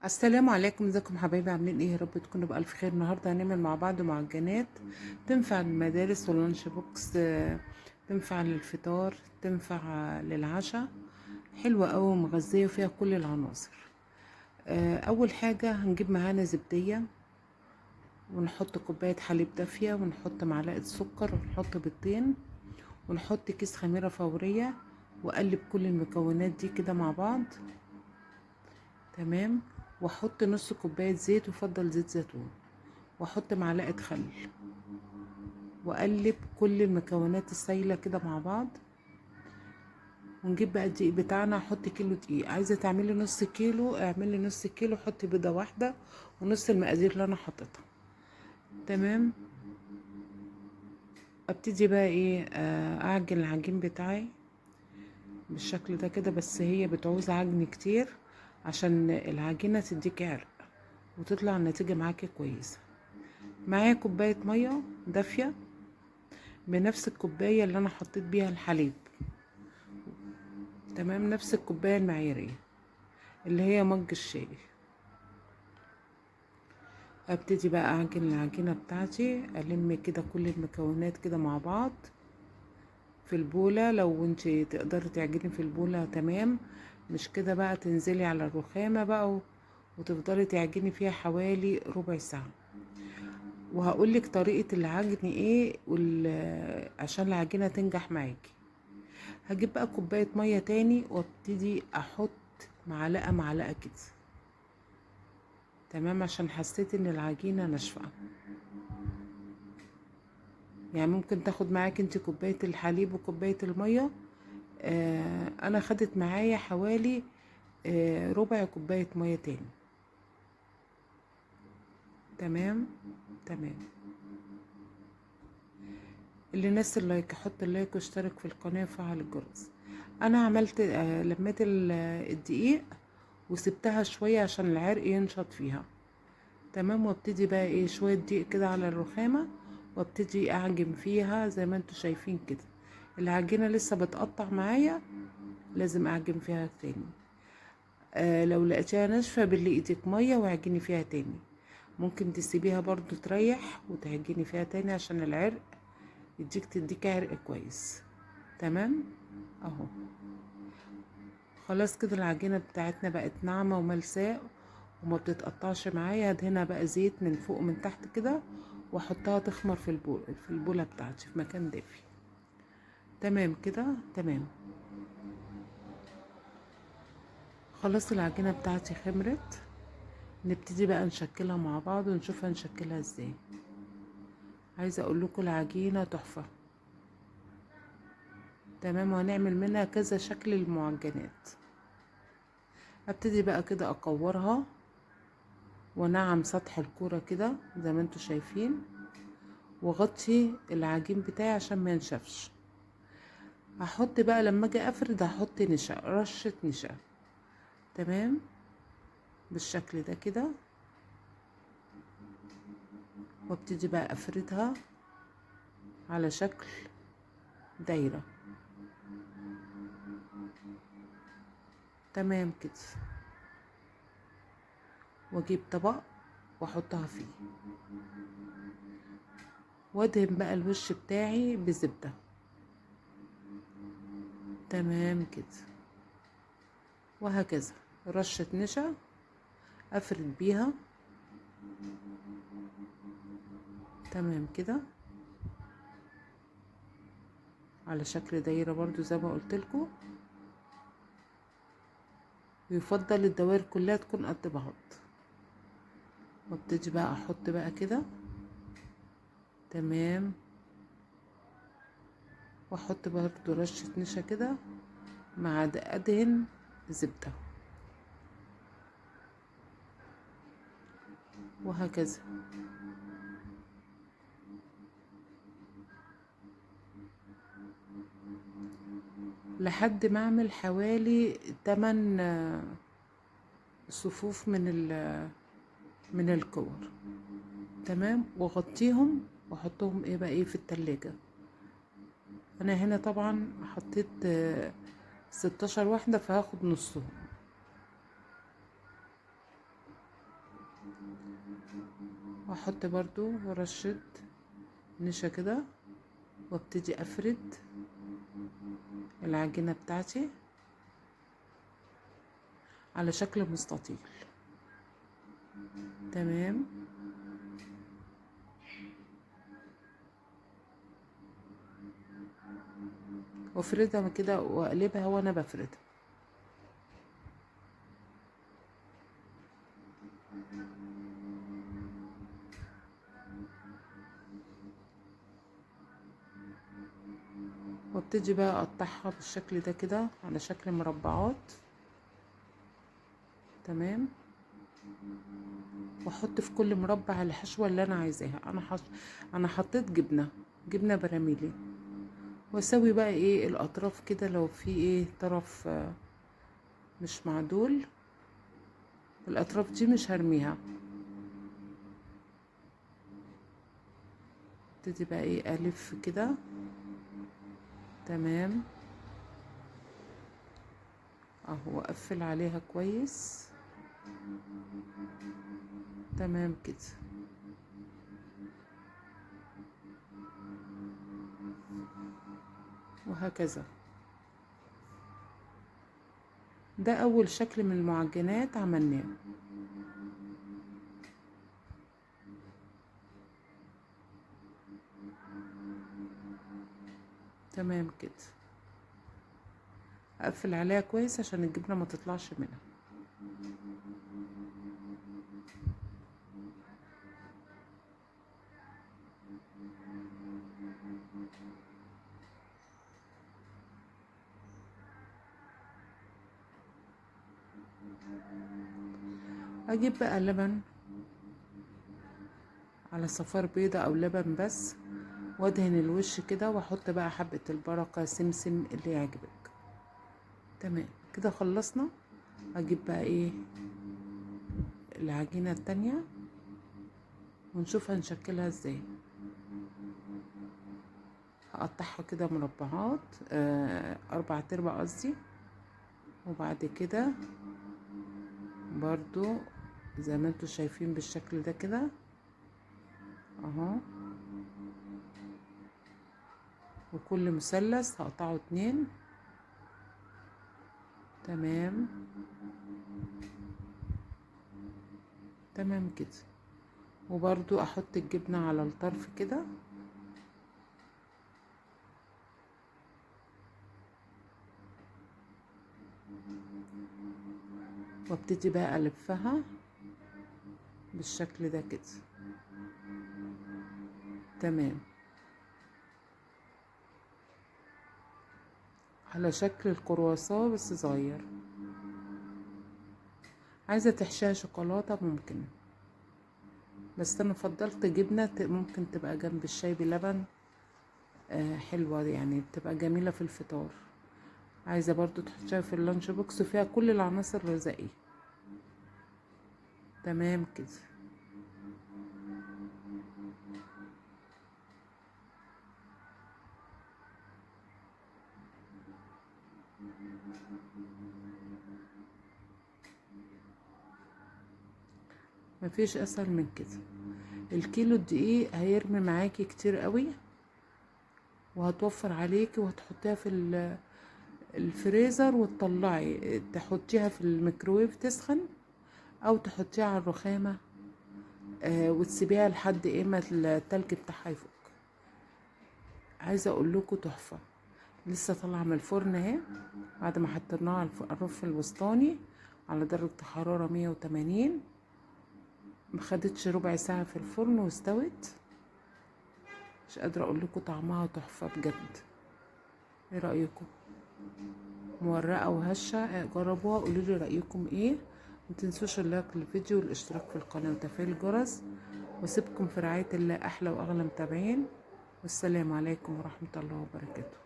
السلام عليكم، ازيكم حبايبي؟ عاملين ايه؟ يا رب تكونوا بألف خير. النهارده هنعمل مع بعض معجنات تنفع للمدارس وال lunch box، تنفع للفطار، تنفع للعشاء. حلوة قوي ومغذية وفيها كل العناصر. اول حاجة هنجيب معانا زبدية، ونحط كوباية حليب دافية، ونحط معلقة سكر، ونحط بيضتين، ونحط كيس خميرة فورية، واقلب كل المكونات دي كده مع بعض. تمام. واحط نص كوباية زيت، وفضل زيت زيتون، واحط معلقة خل، واقلب كل المكونات السايلة كده مع بعض. ونجيب بقى الدقيق بتاعنا. احط كيلو دقيق، عايزة تعملي نص كيلو اعملي نص كيلو، حطي بيضة واحدة ونص المقادير اللي انا حطيتها. تمام. ابتدي بقى اعجن العجين بتاعي بالشكل ده كده، بس هي بتعوز عجن كتير عشان العجينة تديكي عرق وتطلع النتيجة معاكي كويسة. معايا كوباية مية دافية بنفس الكوباية اللي انا حطيت بيها الحليب. تمام، نفس الكوباية المعيارية اللي هي مج الشاي. ابتدي بقى اعجن العجينة بتاعتي، الم كده كل المكونات كده مع بعض في البولة. لو انت تقدري تعجني في البولة تمام، مش كده بقى تنزلي على الرخامة بقى وتفضلي تعجني فيها حوالي ربع ساعة. وهقولك طريقة العجن ايه عشان العجينة تنجح معاكي. هجيب بقى كوباية مية تاني وابتدي احط معلقة معلقة كده. تمام، عشان حسيت ان العجينة ناشفة. ممكن تاخد معاك انت كوباية الحليب وكوباية المية. انا خدت معايا حوالي ربع كوباية مية تاني. تمام تمام. اللي ناس ال like حط ال like واشترك في القناة وفعل الجرس. انا لميت الدقيق وسبتها شوية عشان العرق ينشط فيها. تمام. وابتدي بقى شوية دقيق كده على الرخامة، وابتدي اعجن فيها زي ما انتوا شايفين كده. العجينة لسه بتقطع معايا، لازم اعجن فيها تاني. لو لقيتيها ناشفة بلي ايدك مية واعجني فيها تاني. ممكن تسيبيها برضو تريح وتعجني فيها تاني عشان العرق تديك عرق كويس. تمام اهو. خلاص كده العجينة بتاعتنا بقت ناعمة وملساء وما بتتقطعش معايا. هدهنها بقى زيت من فوق ومن تحت كده، واحطها تخمر في البولة بتاعتي في مكان دافي. تمام كده. تمام. خلاص العجينة بتاعتي خمرت. نبتدي بقى نشكلها مع بعض ونشوف هنشكلها ازاي. عايزة اقول لكم العجينة تحفة. تمام. وهنعمل منها كذا شكل للمعجنات. ابتدي بقى كده اكورها ونعم سطح الكورة كده زي ما انتوا شايفين، واغطي العجين بتاعي عشان ما ينشفش. هحط بقى لما اجي افرد هحط نشا، رشة نشا. تمام بالشكل ده كده. وابتدي بقى افردها على شكل دايرة. تمام كده. واجيب طبق واحطها فيه، وادهن بقى الوش بتاعي بزبدة. تمام كده. وهكذا رشة نشا افرد بيها. تمام كده على شكل دايرة برضو زي ما قلت لكم. ويفضل الدوائر كلها تكون قد بعض. وابتدي بقى احط بقى كده. تمام. واحط برضو رشة نشا كده مع ادهن زبدة، وهكذا. لحد ما اعمل حوالي 8 صفوف من الكور. تمام. واغطيهم واحطهم في التلاجة. انا هنا طبعا حطيت 16 واحدة، فهاخد نصهم. واحط برضو رشة نشا كده، وابتدي افرد العجينة بتاعتي على شكل مستطيل. تمام. وافردها كده واقلبها وانا بفردها. وابتدي بقى اقطعها بالشكل ده كده على شكل مربعات. تمام. واحط في كل مربع الحشوة اللي انا عايزاها. انا حطيت جبنة براميلي، واسوي بقى ايه الاطراف كده لو في ايه طرف مش معدول، الاطراف دي مش هرميها. ابتدي بقى ايه الف كده. تمام اهو، اقفل عليها كويس. تمام كده. وهكذا. ده اول شكل من المعجنات عملناه. تمام كده. اقفل عليها كويس عشان الجبنة ما تطلعش منها. اجيب بقى لبن على صفار بيضة او لبن بس، وادهن الوش كده، واحط بقى حبة البركة سمسم اللي يعجبك. تمام كده خلصنا. اجيب بقى ايه العجينة التانية ونشوف هنشكلها ازاي. هقطعها كده مربعات، 4/4 قصدي. وبعد كده برضو زي ما انتوا شايفين بالشكل ده كده اهو. وكل مثلث هقطعه 2. تمام تمام كده. وبرضو احط الجبنة على الطرف كده. وابتدي بقى الفها بالشكل ده كده. تمام على شكل الكرواسون بس صغير. عايزة تحشيها شوكولاتة ممكن، بس انا فضلت جبنة ممكن تبقى جنب الشاي بلبن، حلوة يعني، بتبقى جميلة في الفطار. عايزة برضو تحطيها في ال lunch box، وفيها كل العناصر الغذائية. تمام كده. مفيش اسهل من كده. الكيلو الدقيق هيرمي معاكي كتير قوي، وهتوفر عليكي، وهتحطيها في الفريزر وتطلعي تحطيها في الميكروويف تسخن، او تحطيها على الرخامة، وتسيبيها لحد ايه ما التلج بتاعها يفك. عايزة اقول لكم تحفة، لسه طالعة من الفرن اهي بعد ما حطيناها على الرف الوسطاني على درجة حرارة 180، ما خدتش ربع ساعة في الفرن واستوت. مش قادرة اقول لكم طعمها تحفة بجد. ايه رأيكم؟ مورقة وهشة، جربوها قولوا لي رأيكم ايه. ما تنسوش اللايك للفيديو والاشتراك في القناة وتفعيل الجرس، واسيبكم في رعاية الله احلى واغلى متابعين، والسلام عليكم ورحمة الله وبركاته.